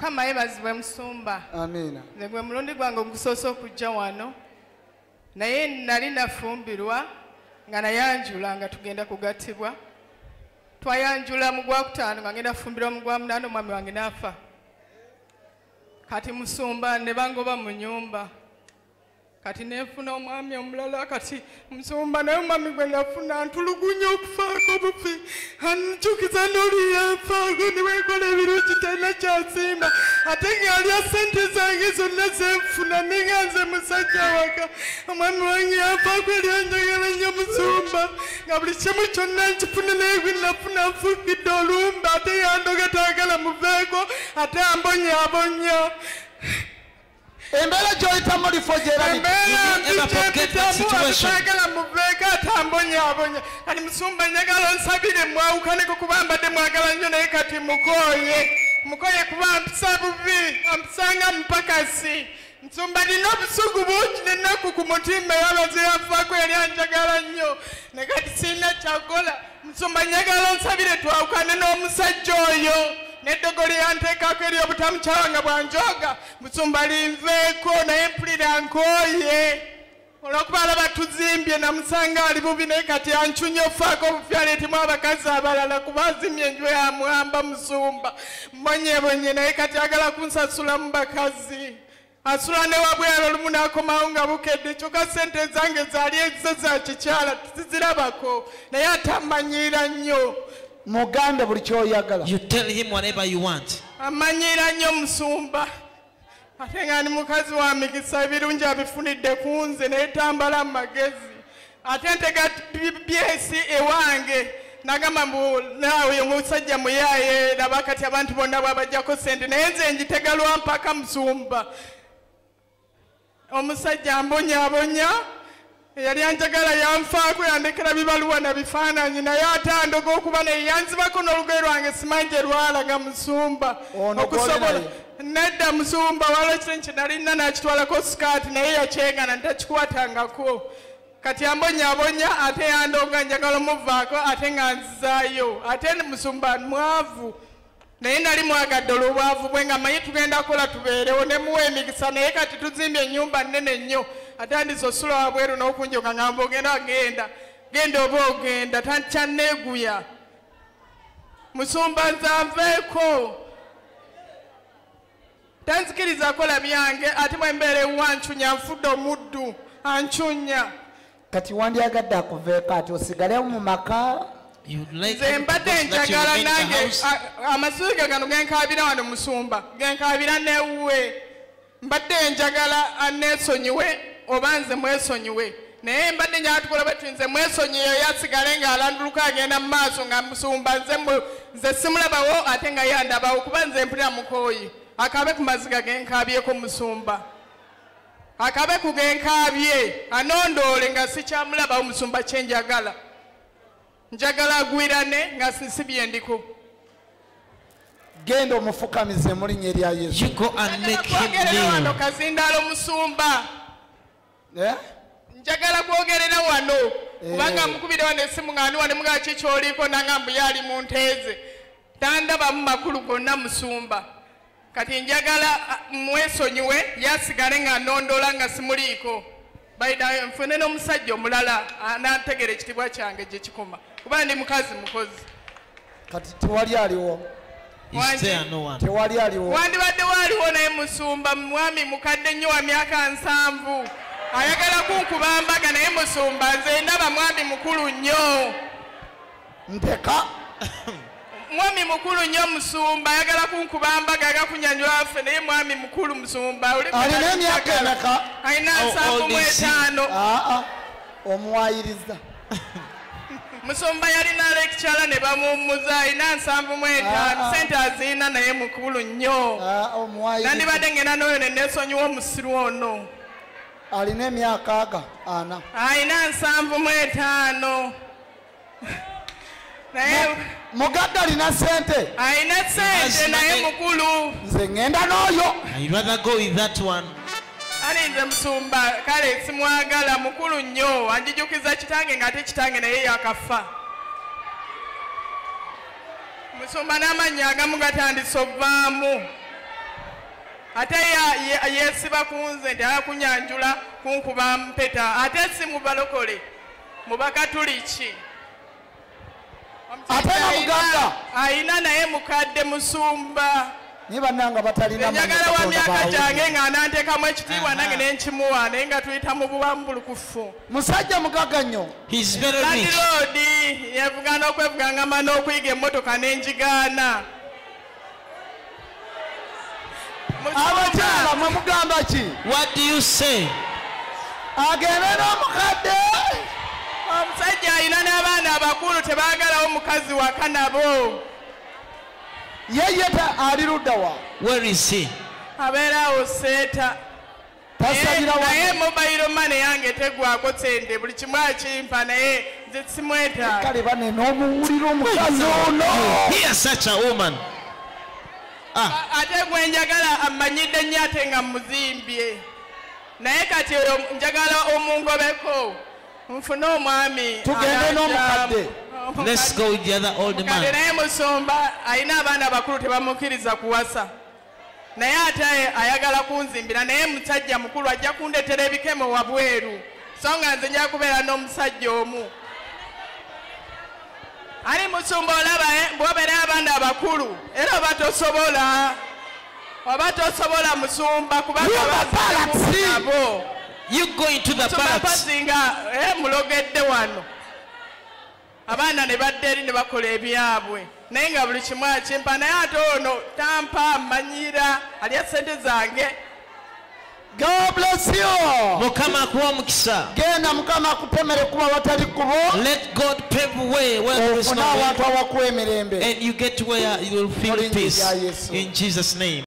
Mukama yeebazibwe musumba. Amiina. Nze gwe mulundi gwange ogusoose okujja wano, naye nali nafumbirwa nga nayanjula nga tugenda kugattibwa. Twayanjula mu gwakutaano nga ngenda kufumbirwa mu gwa munaana, omwami wange n'afa. Kati musumba ne bangoba mu nnyumba. Kati nenfuna omwami omulala. Kati musumba, naye omwami gwe nafuna ntulugunya okufaako bufi, anjukiza n'oli yanfaako, niwenkola ebirungi talina kyasimba, ate ng'alya sente zange zonna zenfuna, ninga nze musajja waka. Omwami wange yanfaako, eri anjagala nnyo musumba, nga buli kimu kyonna nkifuna, naye gwe nafuna nfuukidde olumbe, ate yandoga taagala muveeko, ate ambonyaabonya. Embeera gy'oyitamu lifo gyerabidde. Embeera You ever forget that situation? Njagala muveeko, ate ambonyaabonya. Kati musumba, njagala onsabire mwawukaneko, kuba mbadde mwagala nnyo, naye kati mukooye, mukoye kuba ampisa bubi, ampisanga mupakasi. Nsumba, nina obusugu bungi n'ennaku ku mutima. Yabaze yafaako, yali anjagala nnyo, naye kati sirina kyakola. Musumba, njagala onsabire twawukane n'omusajja oyo, n'eddogo lyanteekako ery'obutamukyala nga bwanjoga, musumba, linveeko, naye mpulira nkooye olwokuba alaba tuzimbye, namusanga ali bubi, naye kati ancunya ofaako obufi, aleetemu abakazi abalala, kuba azimye enju yamwamba. Musumba, mbonyebonye, naye kati agala kunsasula mu bakazi. Asula ne wabwera, olumu n'akomawo nga bukedde, kyokka sente zange zaali ezizo za kikyala tizirabako, naye ate amanyiira nnyo. Mugambe buli kyoyagala. You tell him whatever you want. Amanyiira nnyo musumba, ate nga ndi mukazi wa mikisa, ebirungi abifunidde ku nze, naye tambala mu magezi. Ate ntega byesi ewange, nagamba mbu naawe omusajja muyaaye, laba kati abantu bonna bwabajjako sente, naye nze njitega lwa mpaka. Musumba, omusajja ambonyaabonya. Eyali anjagala yanfaako, yandekera bibaluwa na bifaananyi, naye ate andoga okuba naye yanzibako n'olugoye lwange, simanyi gye lwalaga musumba. Ono gw'oli Okusobola naye? Nedda musumba, waliwo kintu kye nalina nakitwalako sikaati, naye yakyegana ntakikwatangako. Kati ambonyaabonya, ate yandonga, njagala omuvaako, ate nga nzizaayo. Ate musumba, mwavu, naye nali mwagadde olw'obwavu bwe, nga manyi tugenda kukola tubeerewo, ne muwa emikisa, naye kati tuzimbye ennyumba nnene nnyo, atandise osula wabweru n'okunjoka, ngamba ogenda, genda, genda oba ogenda, takyanneeguya. Musumba, nze anveeko, tanzikiriza kola byange, ate bwe mbeera ewancunya, nfudde omuddu, ancunya. Kati wandyagadde akuveeko ati osigale mu maka? You'd like Nze mbadde njagala nange amasuuga gano genkaabira wano musumba, genkaabira newuwe. Mbadde njagala aneesonyiwe oba nze mwesonyiwe, naye mbadde njagala tukola bwetu, nze mwesonyiwe, yasigale ng'alanduluka agenda mu maaso, nga musumba nze simulabawo, ate nga yandabawo, kuba nze mpulira mukooyi. Akabe ku maziga genkabyeko musumba, akabe ku genkaabye, anondoole nga sikyamulabawo. Musumba, kyenjagala, njagala agwirane nga sisibye ndiko. Genda omufukamize mu linnya erya Yesu. You go and make him Kwogerera wano kneel. kazindaalo musumba. Eh? Njagala kwogerera wano, kubanga mukubira wano essimu nga ndi wano, mugaa ki kyoliko, nanga mbu yaali mu nteeze, tandabamu makulu gonna musumba. Kati njagala mwesonyiwe, yasigale nga nondola nga simuliiko, baida nfune n'omusajja omulala anantegera ekitiibwa kyange gye kikoma, kuba ndi mukazi mukozi. Kati tewali aliwo? Is there no one? Tewali aliwo? Wandibadde waaliwo, naye musumba, mwami mukadde nnyo wa myaka 70, ayagala kunkuba mbaga, naye musumba, nze ndaba mwami mukulu nnyo. Nteka. Mwami mukulu nnyo musumba, ayagala kunkuba mbaga, ayagala kunyanjula ffe, naye mwami mukulu musumba. Alina emyaka emeka? Alina How nsanvu old mu is he? etaano. Aa, omuwayiriza. Musumba, yalina lecturer ne bamuwummuza, alina 75. Ah. Sente aziina, naye mukulu nnyo. Aa, omuwayiriza. Nandibadde ngenda n'oyo ne neesonyiwa omusiru ono. Alina emyaka aga 40? Alina 75, naye Mugadde, alina sente? Alina sente, naye mukulu. Nze ŋŋenda n'oyo. I'd rather go with that one. Ale nze musumba, kale simwagala, mukulu nnyo, anjijukiza kitange, ng'ate kitange naye yakafa musumba, n'amannya agamu gatandise ovaamu. Ate yesiba ku nze nti akunyanjula kunkuba mpeta, ate si mu balokole, mu bakatuliki. Ate nga mugagga. Ayina naye mukadde musumba. Naye bannanga batalina Njagala wa myaka gyange nga ananteekamu ekitiibwa nange ne nkimuwa, naye nga tuyita mu bubambulukufu. Musajja mugagga nnyo. He's very rich. Landlord yevuga n'okwevuga ngamba n'okuyiga emmotoka ne ngigaana. Abakyala mwe mugamba ki? What do you say? Agende n'omukadde. Omusajja alina n'abaana abakulu tebaagalawo mukazi waka nabo. Ye ali ludda wa? Where is he? Abeera awo Seeta. Tasabira wa? Naye mobile money yange teggwaako ssente, buli kimu akimpa naye nze simwetaaga. Kale bane n'omuwulira omukazi ono. Hear such a woman. Ate gwe njagala amanyidde nnyo ate nga muzimbye. Naye kati oyo njagala omungobeko. Nfune omwami. Tugende n'omukadde. Let's go with the other old man. Mukadde naye musumba alina abaana abakulu tebamukkiriza kuwasa. Naye ate ayagala kunzimbira, naye musajja mukulu ajja kundetera ebikemo wabweru. So nga nze nja kubeera n'omusajja omu. Ali musumba olaba bw'obeera abaana abakulu era oba tosobola musumba kubanga abo. You go into the barracks. Nga mulogedde wano. Abaana ne badda eri ne bakola ebyabwe. Naye nga buli kimu akimpa, naye ate ono tampa mmanyira alya ssente zange. God bless you. Mukama akuwe omukisa. Genda Mukama akutemere kuba watali kkubo. Let God pave way where there is no Ofune way. awantu awakuwa emirembe. And you get where you will feel Mu linnya peace. lya Yesu. In Jesus' name.